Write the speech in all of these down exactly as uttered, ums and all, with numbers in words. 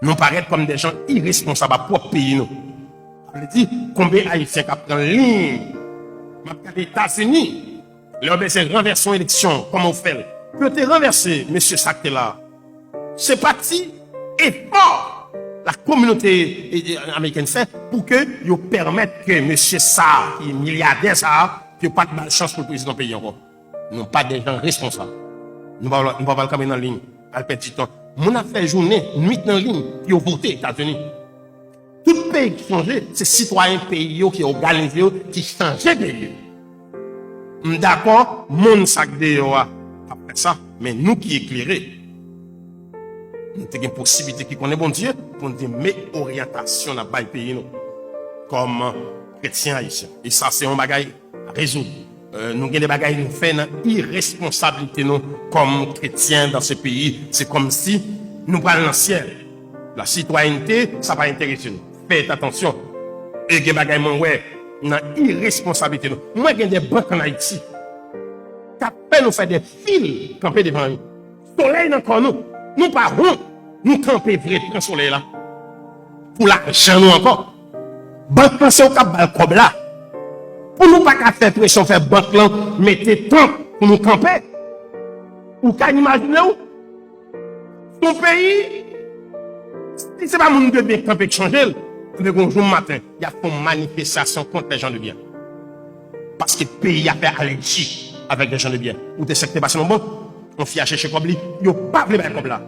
Nou parèt kòm de jan iresponsab a pwòp peyi nou. Sa vle di, konbyen Ayisyen k ap pran liy, m ap gade Etazini, lè yo bezwen ranvèse yon eleksyon, kòman yo fè l? Pou yo te ranvèse mesye sa k te la a, se pa ti efò la kominote, e, e, amerikèn fè pou ke yo pèmèt ke mesye sa a, ki milyadè sa a, ke yo pa t ba l chans pou l prezidan peyi ankò. Nou pa de jan responsab. Nou pa, nou pa pral kanpe nan liy, al pèdi tan. Moun ap fè jounen, nwit nan liy pou yo vote Etazini. Tout peyi ki chanje, se sitwayen peyi yo ki òganize yo, ki chanje peyi yo. M dakò, moun sa k deyò a ap fè sa, men nou ki eklere, nou te gen posiblite ki konnen Bondye pou n di men oryantasyon n ap bay peyi nou kòm kretyen ayisyen. E sa se yon bagay rezoud. Euh, nou gen de bagay nou fè nan iresponsablite nou kòm kretyen dan se peyi. Se kòmsi nou pral nan syèl. La sitwayènte, sa pa enterese nou. Fèt atansyon. E gen bagay mwen wè nan iresponsablite nou. Mwen gen de bank ann Ayiti k ap fè nou fè de fil kanpe devan yo. Solèy nan kò nou. Nou pa wont. Nou kanpe vre pran solèy la. Pou lajan nou ankò. Bank lan se ou k ap ba l kòb la. Pou nou pa ka fè presyon fè bank lan mete tan pou nou kanpe. Ou ka imajine w? Yon peyi, si se pa moun de byen k kanpe k chanje l, anben gon jou maten, y ap fè yon manifestasyon kont lè jan de byen. Paske peyi a fè alèji avèk lè jan de byen. Ou te sèk te pase nan bank, yon fi a chèche kòb li, yo pa vle bay kòb la.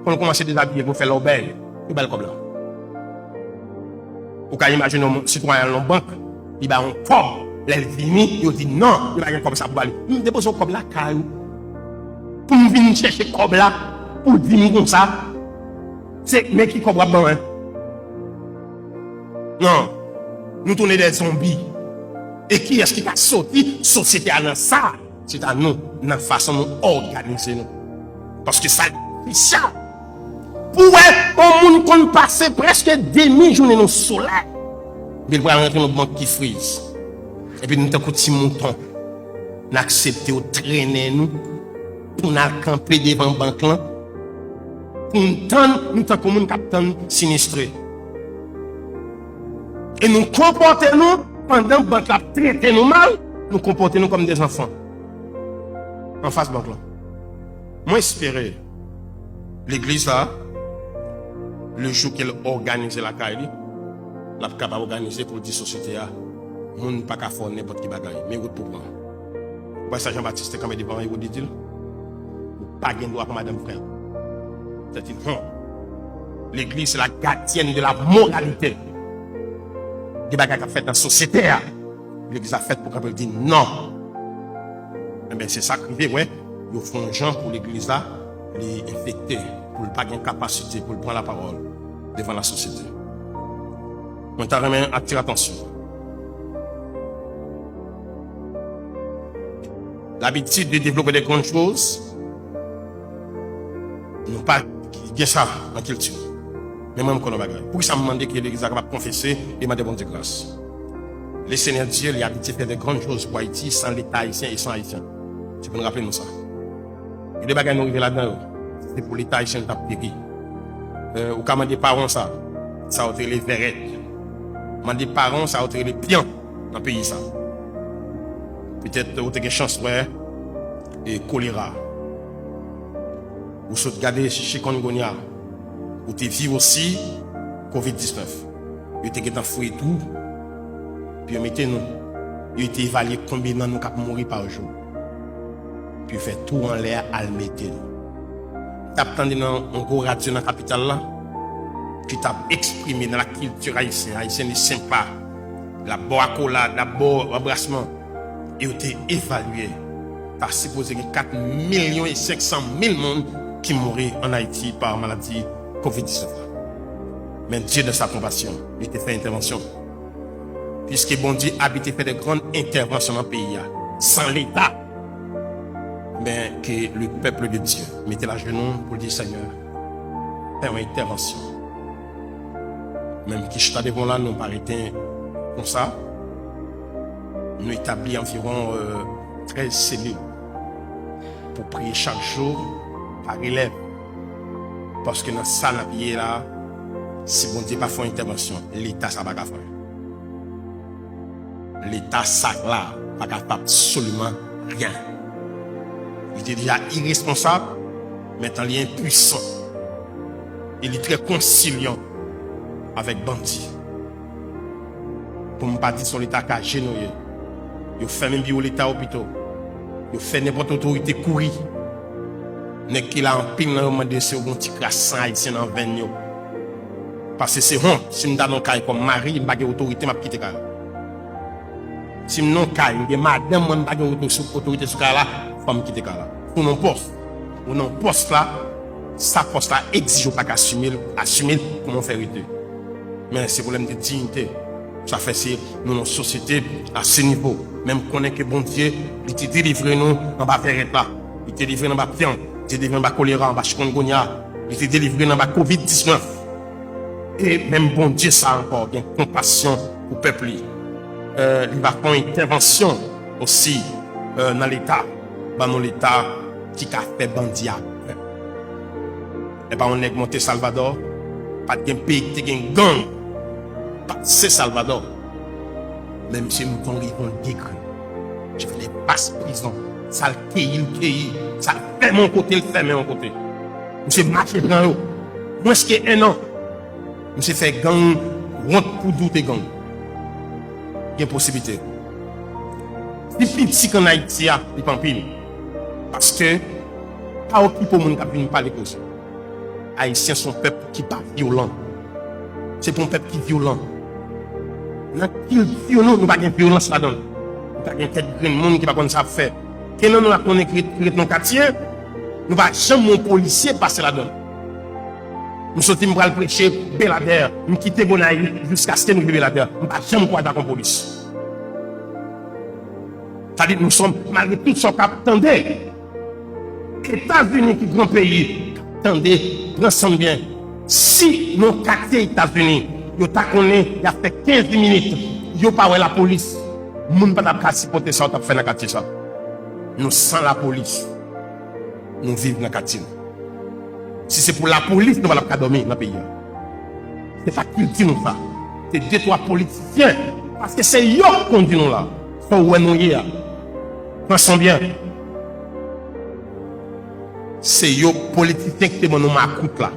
Kon l kòmanse dezabiye pou fè lòbèy, yo ba l kòb la. Ou ka imajine yon sitwayen al nan bank, li bay yon kòb, lè l vini, yo di non, yo pa gen kòb sa pou ba li. M depoze yon kòb lakay ou. Pou m vin chèche kòb la, pou di m konsa, se men ki kòb w ap ban mwen. Non, nou tounen de zonbi. E kiyès ki ka soti sosyete a nan sa? Se ta nou, nan fason nou òganize nou. Paske sa difisil. Pou wè yon moun konn pase prèske demi jounen nan solèy, men l pral rantre nan bank ki friz. Epi nou tankou ti mouton, n aksepte yo trennen nou pou n al kanpe devan bank lan, pou n tann, nou tankou moun k ap tann sinistre. E nou konpòte nou, pandan bank la ap trete nou mal, nou konpòte nou kòm de zanfan anfas bank lan. Mwen espere legliz la, le jou ke l òganize lakay li, l ap kapab òganize pou l di sosyete a, moun pa ka fè w nenpòt ki bagay, men wout pou pran. Ou wè sa Jan Batis te kanpe devan Ewòd, li di l, ou pa gen dwa pran madanm frè w. C'est une honte. Legliz se la gadyèn de la moralite. Gen bagay k ap fèt nan sosyete a. Legliz la fèt pou kanpe l di non. Enben, se sa k rive, wè, yo fè yon jan pou legliz la, li enfekte, pou l pa gen kapasite pou l pran lapawòl devan lasosyete. Mwen ta renmen atire atansyon. L'habitude de développer des grandes choses, nou pa gen sa nan kilti nou. Men mwen, m konnen yon bagay. Poukisa m mande ke legliz la kapab konfese e mande Bondye gras? Le Seigneur Dieu, li abitye fè de grann choz pou Ayiti san Leta ayisyen e san Ayisyen. Se pou n raple nou sa. Gen de bagay nou rive ladan yo, se pou Leta ayisyen t ap peri. Euh, ou ka mande paran sa, sa yo te rele vèrèt. Mande paran sa yo te rele pyan nan peyi sa. Petèt ou te gen chans wè e kolera. Ou sot gade chikungunya. Ou te viv osi kovid diznèf. Yo te gentan fouye tou pou yo mete nou. Yo te evalye konbyen nan nou k ap mouri pa jou. Pou yo fè tou anlè a al mete nou. M t ap tande nan yon gwo radyo nan kapital la, ki t ap eksprime nan la kilti ayisyen, ayisyen li senpa, l ap ba w akolad, l ap ba w anbrasman. E yo te evalye, ta sipoze gen kat milyon e senk san mil moun ki mouri ann Ayiti pa maladi kovid diznèf la. Men Dye, nan sa konpasyon, li te fè entèvansyon. Piske Bondye abitye fè de grann entèvansyon nan peyi a, san Leta. Men ke le peuple de Dieu mete lajenou pou l di, Senyè, fè yon entèvansyon. Menm ki chita devan w la, nou pa rete konsa. Nou etabli anviwon, euh, trèz selil pou priye chak jou pa relèv. Paske nan sa n ap ye la, Si Bondye pa fè yon entèvansyon, Leta sa pa ka fè anyen. Leta sa la pa ka fè absoliman ryen. Li te deja iresponsab, mentnan li enpwisan. E li trè konsilyan avèk bandi. Pou m pa di se yon Leta kaje nou ye. Yo fèmen biwo Leta yo pito. Yo fè nenpòt otorite kouri. Nèg ki la anpil nan yo mande si yo gen yon ti kras san ayisyen nan venn yo. Paske se wont, si m ta nan kay kòm mari, m pa gen otorite, m ap kite kay la. Si m nan kay, m gen madanm mwen, m pa gen oto-, sou, otorite sou kay la, fò m kite kay la. Pou nan pòs. Ou nan pòs la, sa pòs la egzije ou pa ka asime l, asime l, kòman w fè rete. Men se pwoblèm de diyite. Sa fè se nou nan sosyete a se nivo. Men m konnen ke Bondye, li te delivre nou anba vèrèt la. Li te delivre n anba pyan. Li te delivre n anba kolera, anba chikungunya. Li te delivre n anba kovid diznèf. E menm Bondye sa ankò gen konpasyon pou pèp li. Euh, li va fè yon entèvansyon osi, euh, nan Leta. Ban nou Leta ki ka fè bandi a pè. E pa yon nèg monte Salvador, pa t gen peyi ki te gen gang pase Salvador. Men misye monte yon degre. Misye fè de pas prizon. Sa l keyi, l keyi. Sa l fèmen yon kote, l fèmen yon kote. Misye mache pran yo. Mwens ke enn an. Misye fè gang wont pou doute gang. Gen posiblite. Pi piti k ann Ayiti a, li pa anpil. Paske, pa okipe moun k ap vin pale koze. Ayisyen se yon pèp ki pa vyolan. Se pa yon pèp ki vyolan. Nan kilti nou, nou pa gen vyolans ladan l. Nou pa gen tèt grenn moun ki pa konn sa ap fè. Gen nan nou la konnen ki ret, ki ret nan katye, nou pa janm wè yon polisye pase ladan l. M soti, m pral preche Beladè, m kite Gonayiv jiskaske m rive Beladè. M pa janm kwaze ak yon polis. Sa di nou sòm, malgre tout sa w ka ap tande, Etazini ki gran peyi, tande, pran san byen. Si nan katye Etazini, yo ta konnen y ap fè kenz minit, yo pa wè lapolis, moun pa t ap ka sipòte sa yo t ap fè nan katye sa. Nou san lapolis, nou viv nan katye nou. Si se pou lapolis, nou pa t ap ka dòmi nan peyi a. Se pa kilti nou sa. Se de twa politisyen, paske se yo k kondi nou la. Sa w wè nou ye a. Pran san byen. Se yo politisyen ki te ban nou makout la.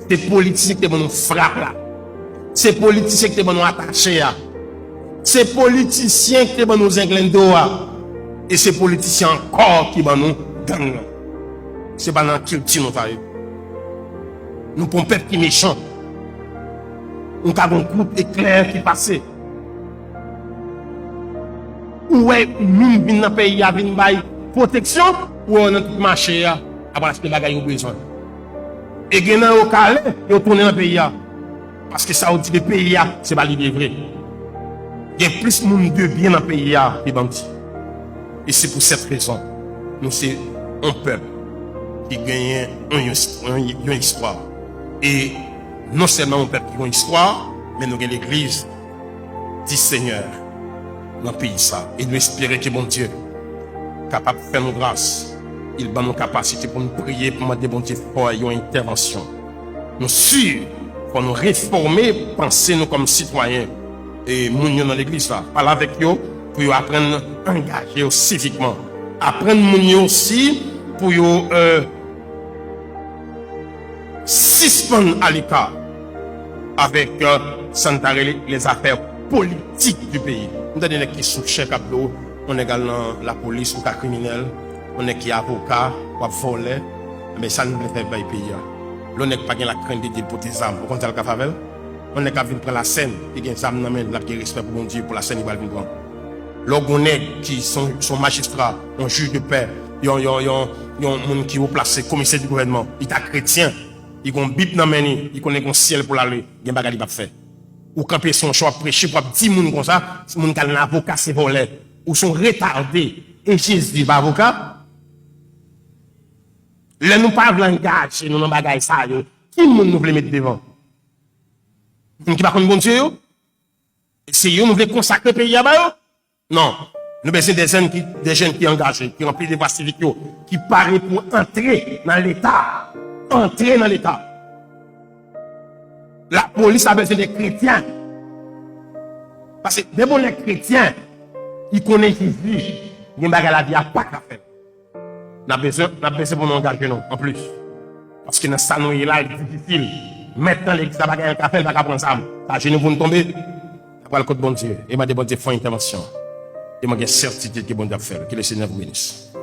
Se politisyen ki te ban nou frap la. Se politisyen ki te ban nou atache a. Se politisyen ki te ban nou zenglendo a. E se politisyen ankò ki ban nou gang nan. Se pa nan kilti nou sa ye. Nou pa yon pèp ki mechan. Ou ka gen yon kout eklè ki pase. Ou wè moun vin nan peyi a vin bay pwoteksyon, ou wè yo nan tout mache a, ap achte bagay yo bezwen. E gen nan yo k ale, yo tounen nan peyi a. Paske sa yo di de peyi a, se pa li de vre. Gen plis moun de byen nan peyi a ke bandi. E se pou sèt rezon, nou se yon pèp ki genyen yon, yon, yon istwa. E non sèlman yon pèp ki gen yon istwa, men nou gen legliz di Senyè nan peyi sa. E nou espere ke Bondye kapab fè nou gras. Li ban nou kapasite pou nou priye, pou mande Bondye fè yon entèvansyon. Nou si fò nou refòme panse nou kòm sitwayen. E moun yo nan legliz la, pale avèk yo pou yo aprann angaje yo sivikman. Aprann moun yo osi pou yo, euh, sispann aleka avèk, euh, sa n ta rele lèzafè politik di peyi. M tande nèg ki sou chè k ap di w, yon nèg al nan lapolis ou ka kriminèl, yon nèg ki avoka w ap vòlè. Enben, sa n vle fè bay peyi a? Lè yon nèg pa gen lakrenn de Dye, l pote zam, ou konn sa l ka fè avè l? Yon nèg k ap vin pran lasèn, li gen zam nan men l, l ap gen respè pou Bondye, pou lasèn li pral vin pran. Lè w gen yon nèg ki se yon, se yon majistra, yon jij de pè, yon, yon, yon, yon moun ki wo plase, komisè di gouvènman, li ta kretyen, li gen yon Bib nan men li, li konnen gen yon syèl pou l ale, gen bagay li p ap fè. Ou kanpe sou yon cho, w ap preche, w ap di moun konsa, si moun k al nan avoka, se vòlè. Ou se yon retade. E Jezi pa avoka? Lè nou pa vle angaje nou nan bagay sa yo, ki moun nou vle met devan? Moun ki pa konn Bondye yo? E se yo nou vle konsakre peyi a ba yo? Non. Nou bezwen de jèn ki, de jèn ki angaje, ki ranpli devwa sivik yo, ki pare pou antre nan Leta. Antre nan Leta. Lapolis la bezwen de kretyen. Paske depi yon nèg kretyen, li konnen Jezi, gen bagay lavi a pa ka fè l. N ap bezwen, n ap bezwen pou nou angaje nou anplis. Paske nan sa nou ye la, li difisil. Mèt nan legliz la pa gen anyen l ka fè, li pa ka pran zam. Sa ajenou pou nou tonbe. N ap pral kot Bondye e mande Bondye fè yon entèvansyon. E mwen gen sètitid ke Bondye ap fè l. Ke le Senyè vous bénisse.